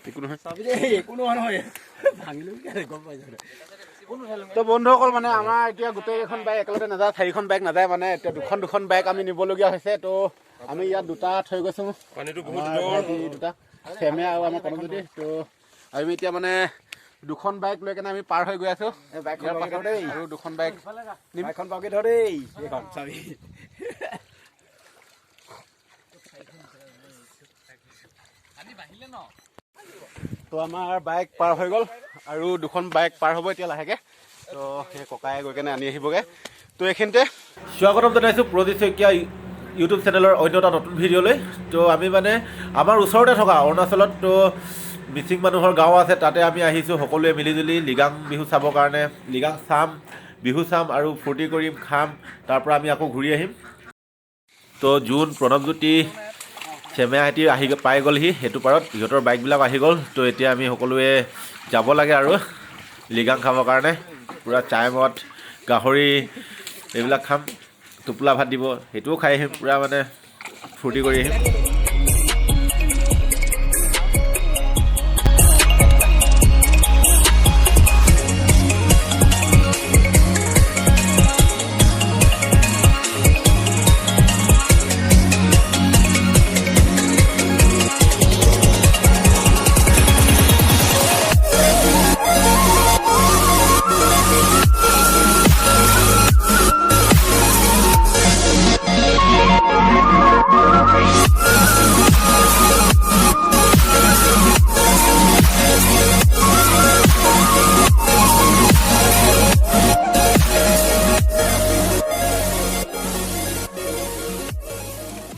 একো নহয় তো বন্ধুসকল, মানে আমাৰ এতিয়া গোটেইকেইখন বাইক একেলগে নাযায়, চাৰিখন বাইক নাযায়, মানে এতিয়া দুখন দুখন বাইক আমি নিবলগীয়া হৈছে। তো আমি ইয়াত দুটা থৈ গৈছোঁ, দুটা চেমে আৰু আমাৰ কনকজ্যোতি। তো আমি এতিয়া মানে দুখন বাইক লৈ কেনে আমি পাৰ হৈ গৈ আছোঁ। আৰু দুখন বাইক তো আমাৰ বাইক পাৰ হৈ গ'ল আৰু দুখন বাইক পাৰ হ'ব এতিয়া লাহেকৈ। তো সেই ককায়ে গৈ কেনে আনি আহিবগৈ। তো এইখিনিতে স্বাগতম জনাইছোঁ প্ৰদীপ শইকীয়া ইউটিউব চেনেলৰ অন্য এটা নতুন ভিডিঅ'লৈ। তো আমি মানে আমাৰ ওচৰতে থকা অৰুণাচলত তো মিচিং মানুহৰ গাঁও আছে, তাতে আমি আহিছোঁ সকলোৱে মিলিজুলি লৃগাং বিহু চাবৰ কাৰণে। লৃগাং চাম, বিহু চাম আৰু ফূৰ্তি কৰিম, খাম, তাৰপৰা আমি আকৌ ঘূৰি আহিম। তো জোন, প্ৰণৱজ্যোতি, চেমেয়াহঁতি আহি পাই গ'লহি সেইটো পাৰত, সিহঁতৰ বাইকবিলাক আহি গ'ল। তো এতিয়া আমি সকলোৱে যাব লাগে আৰু লৃগাং খাবৰ কাৰণে। পূৰা চাইমদ, গাহৰি এইবিলাক খাম, টোপোলা ভাত দিব, সেইটোও খাই আহিম, পূৰা মানে ফূৰ্তি কৰি আহিম।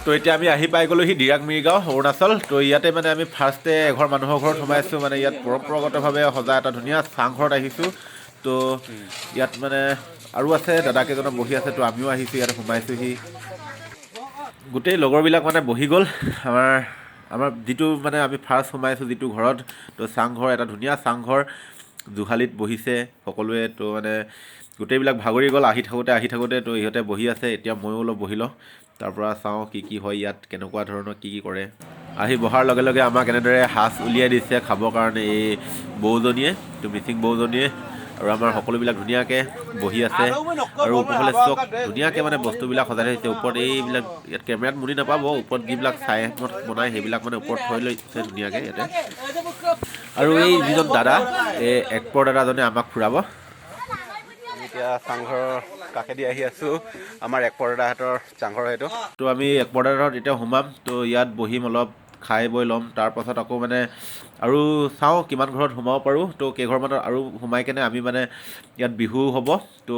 তো এতিয়া আমি আহি পাই গ'লোহি ডিৰাক মিৰিগাঁও, অৰুণাচল। তো ইয়াতে মানে আমি ফাৰ্ষ্টে এঘৰ মানুহৰ ঘৰত সোমাইছোঁ, মানে ইয়াত পৰম্পৰাগতভাৱে সজা এটা ধুনীয়া চাংঘৰত আহিছোঁ। তো ইয়াত মানে আৰু আছে দাদাকেইজনো বহি আছে, তো আমিও আহিছোঁ, ইয়াত সোমাইছোঁহি। গোটেই লগৰবিলাক মানে বহি গ'ল। আমাৰ আমাৰ যিটো মানে আমি ফাৰ্ষ্ট সোমাইছোঁ যিটো ঘৰত, তো চাংঘৰ, এটা ধুনীয়া চাংঘৰ, জুহালিত বহিছে সকলোৱে। তো মানে গোটেইবিলাক ভাগৰি গ'ল আহি থাকোঁতে আহি থাকোঁতে। তো ইহঁতে বহি আছে, এতিয়া ময়ো অলপ বহি লওঁ, তাৰপৰা চাওঁ কি কি হয় ইয়াত, কেনেকুৱা ধৰণৰ কি কি কৰে। আহি বহাৰ লগে লগে আমাক এনেদৰে সাজ উলিয়াই দিছে খাবৰ কাৰণে এই বৌজনীয়ে, তো মিচিং বৌজনীয়ে। আৰু আমাৰ সকলোবিলাক ধুনীয়াকৈ বহি আছে। আৰু ওপৰফালে চক ধুনীয়াকৈ মানে বস্তুবিলাক সজাই থৈছে। ওপৰত এইবিলাক ইয়াত কেমেৰাত মুনি নাপাব, ওপৰত যিবিলাক চাই বনায় সেইবিলাক মানে ওপৰত থৈ লৈছে ধুনীয়াকৈ ইয়াতে। আৰু এই যিজন দাদা, এই একপৰ দাদাজনে আমাক ফুৰাব। এতিয়া চাংঘৰৰ কাষেদি আহি আছোঁ, আমাৰ একপৰ দাদাহঁতৰ চাংঘৰ সেইটো। তো আমি একপৰ দাদাহঁত এতিয়া সোমাম, তো ইয়াত বহিম, অলপ খাই বৈ ল'ম, তাৰপাছত আকৌ মানে আৰু চাওঁ কিমান ঘৰত সোমাব পাৰোঁ। তো কেইঘৰমানত আৰু সোমাই কেনে আমি মানে ইয়াত বিহু হ'ব, তো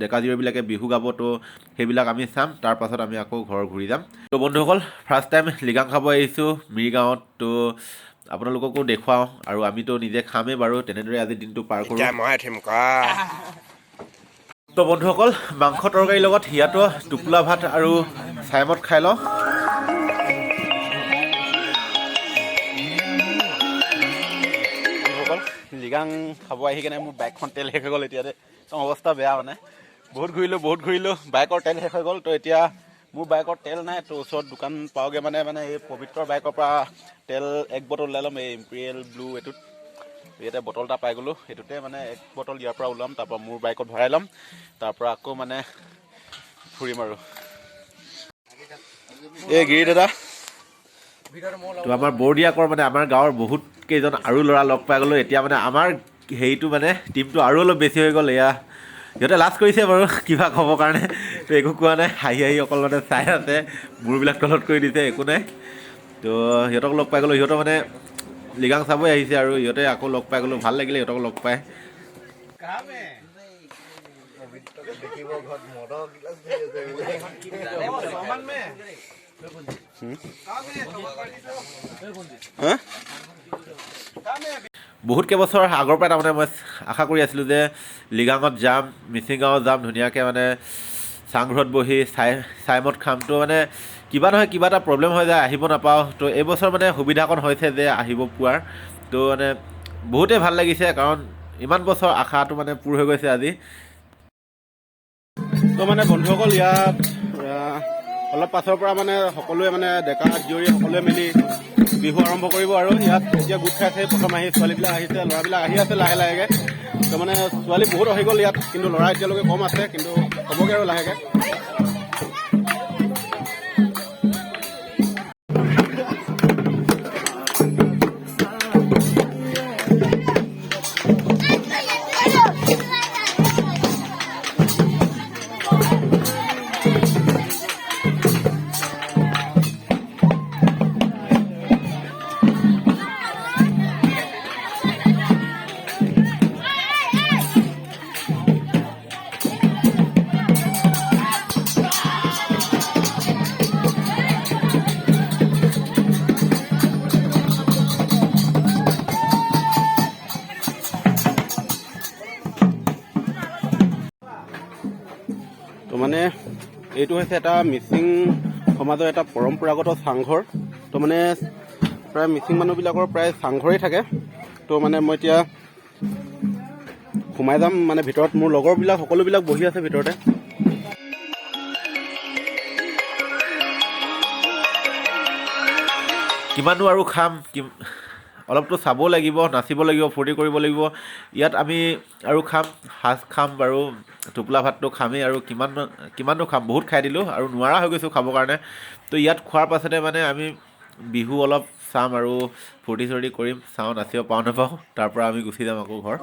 ডেকা জীয়ৰীবিলাকে বিহু গাব, তো সেইবিলাক আমি চাম, তাৰপাছত আমি আকৌ ঘৰ ঘূৰি যাম। তো বন্ধুসকল, ফাৰ্ষ্ট টাইম লৃগাং খাব আহিছোঁ মিৰিগাঁৱত, তো আপোনালোককো দেখুৱাওঁ আৰু আমিতো নিজে খামেই বাৰু। তেনেদৰে আজি দিনটো পাৰ কৰোঁ। তো বন্ধুসকল, মাংস তৰকাৰীৰ লগত ইয়াতো টোপোলা ভাত আৰু চাইমদ খাই লওঁ। বন্ধুসকল, লৃগাং খাব আহি কেনে মোৰ বাইকখন তেল শেষ হৈ গ'ল। এতিয়া একদম অৱস্থা বেয়া, মানে বহুত ঘূৰিলোঁ, বহুত ঘূৰিলোঁ, বাইকৰ তেল শেষ হৈ গ'ল। তো এতিয়া মোৰ বাইকৰ তেল নাই, তো ওচৰত দোকান পাওঁগৈ মানে মানে এই পবিত্ৰৰ বাইকৰ পৰা তেল এক বটল ওলাই ল'ম, এই ইম্পেৰিয়েল ব্লু এইটোত। ইয়াতে বটল এটা পাই গ'লোঁ, সেইটোতে মানে এক বটল ইয়াৰ পৰা ওলাম, তাৰপৰা মোৰ বাইকত ভৰাই ল'ম, তাৰপৰা আকৌ মানে ফুৰিম আৰু। এই গিৰি দাদা। তো আমাৰ বৰদিয়াকৰ মানে আমাৰ গাঁৱৰ বহুত কেইজন আৰু ল'ৰা লগ পাই গ'লোঁ। এতিয়া মানে আমাৰ হেৰিটো মানে টিমটো আৰু অলপ বেছি হৈ গ'ল। এয়া সিহঁতে লাজ কৰিছে বাৰু কিবা ক'বৰ কাৰণে, তো একো কোৱা নাই, হাঁহি হাঁহি অকল মানে চাই আছে, মূৰবিলাক তলত কৰি দিছে, একো নাই। তো সিহঁতক লগ পাই গ'লোঁ, সিহঁতৰ মানে লৃগাং চাবই আহিছে আৰু সিহঁতে আকৌ লগ পাই গ'লোঁ, ভাল লাগিলে সিহঁতক লগ পাই। বহুত কেইবছৰ আগৰ পৰা তাৰমানে মই আশা কৰি আছিলোঁ যে লৃগাঙত যাম, মিচিং গাঁৱত যাম, ধুনীয়াকৈ মানে চাংঘৰত বহি চাইমদ খাম। তো মানে কিবা নহয় কিবা এটা প্ৰব্লেম হৈ যায়, আহিব নাপাওঁ। তো এইবছৰ মানে সুবিধাকণ হৈছে যে আহিব পোৱাৰ, তো মানে বহুতেই ভাল লাগিছে, কাৰণ ইমান বছৰ আশাটো মানে পূৰ হৈ গৈছে আজি। তো মানে বন্ধুসকল, ইয়াত অলপ পাছৰ পৰা মানে সকলোৱে মানে ডেকা জীয়ৰী সকলোৱে মিলি বিহু আৰম্ভ কৰিব। আৰু ইয়াত এতিয়া গোট খাইছে, প্ৰথম আহি ছোৱালীবিলাক আহিছে, ল'ৰাবিলাক আহি আছে লাহে লাহেকৈ। তো মানে ছোৱালী বহুত আহি গ'ল ইয়াত, কিন্তু ল'ৰা এতিয়ালৈকে কম আছে, কিন্তু হ'বগৈ আৰু লাহেকৈ। তো মানে এইটো হৈছে এটা মিচিং সমাজৰ এটা পৰম্পৰাগত চাংঘৰ। তো মানে প্ৰায় মিচিং মানুহবিলাকৰ প্ৰায় চাংঘৰেই থাকে। তো মানে মই এতিয়া সোমাই যাম মানে ভিতৰত, মোৰ লগৰবিলাক সকলোবিলাক বহি আছে ভিতৰতে। কিমাননো আৰু খাম, অলপতো চাব লাগিব, নাচিব লাগিব, ফূৰ্তি কৰিব লাগিব। ইয়াত আমি আৰু খাম, সাজ খাম বাৰু, টোপোলা ভাতটো খামেই আৰু কিমাননো খাম, বহুত খাই দিলোঁ আৰু নোৱাৰা হৈ গৈছোঁ খাবৰ কাৰণে। তো ইয়াত খোৱাৰ পাছতে মানে আমি বিহু অলপ চাম আৰু ফূৰ্তি চূৰ্তি কৰিম, চাওঁ নাচিব পাওঁ নাপাওঁ, তাৰ পৰা আমি গুচি যাম আকৌ ঘৰ।